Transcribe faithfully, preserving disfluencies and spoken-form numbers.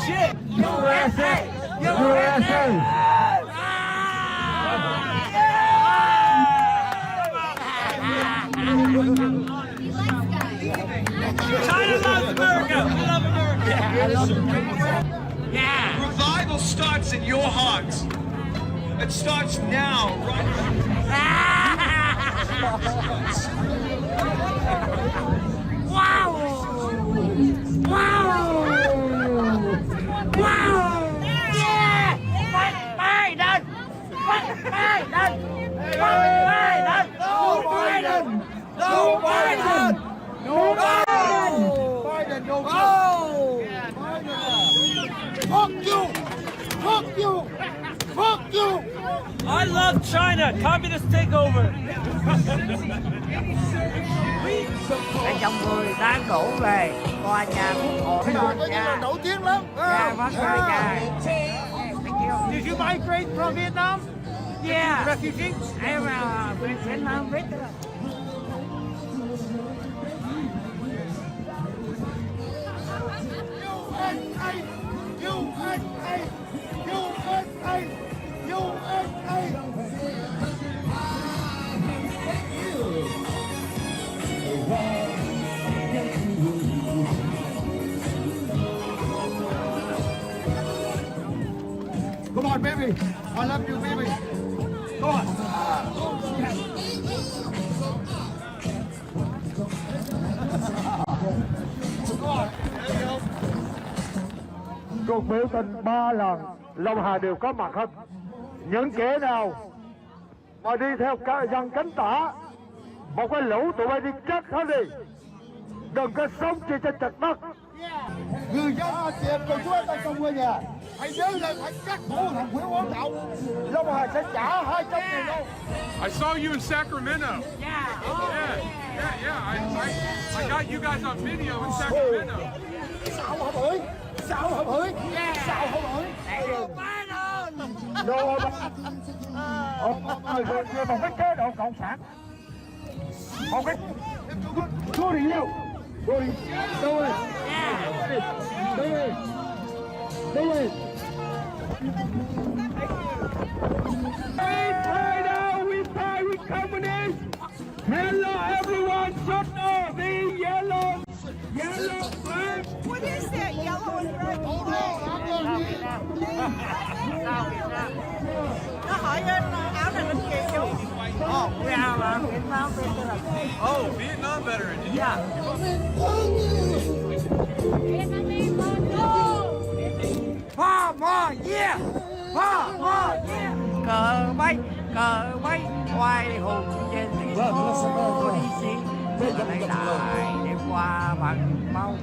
U S A! U S A! China loves America. We love America. Yeah. Revival starts in your heart. It starts now, right? Wow! Wow! Wow! Yeah! Biden! Biden! Biden! Biden! No Biden! No Biden! Biden, no Biden! Fuck you! Fuck you! Fuck you! I love China! Communist takeover! Cái dòng người đang đổ về tòa nhà Quốc hội Lào nha. Nổi tiếng lắm. Yeah, America. Thank you. Did you migrate from Vietnam? Yeah. Refugee? I am a Vietnam veteran. U S A! U S A! U S A! U S A! Come on, baby. I love you, baby. Come on. Cuộc biểu tình ba lần, Long Hà đều có mặt hết. Những kẻ nào mà đi theo cả dân cánh tả, một cái lũ tụi bay đi chết hết đi. Đừng có sống chỉ cho chật đất. Người dân Việt Nam chúng ta trong ngôi nhà, hãy nhớ rằng phải cắt bỏ thằng Nguyễn Quang Thảo. Long Hà sẽ trả hai trăm ngàn đô. I saw you in Sacramento. Yeah. Yeah, yeah, yeah. I, I, I got you guys on video in Sacramento. Xã hội mới, xã hội mới, xã hội mới. Rồi, rồi, rồi, một cái chế độ cộng sản. Một cái, go to hell. Go to, go away. Go away. Go away. Hey, right now we fight with communists. Hello everyone, shut up the yellow, yellow flag. What is that yellow and red? Nó hỏi, áo này bên kia chú. Oh, we are, uh, Vietnam veteran. Oh, Vietnam veteran. Yeah. Phò mò, yeah! Phò mò, yeah! Cờ bay, cờ bay, oai hùng trên thành phố đi sĩ. Giờ này lại đêm qua bằng máu.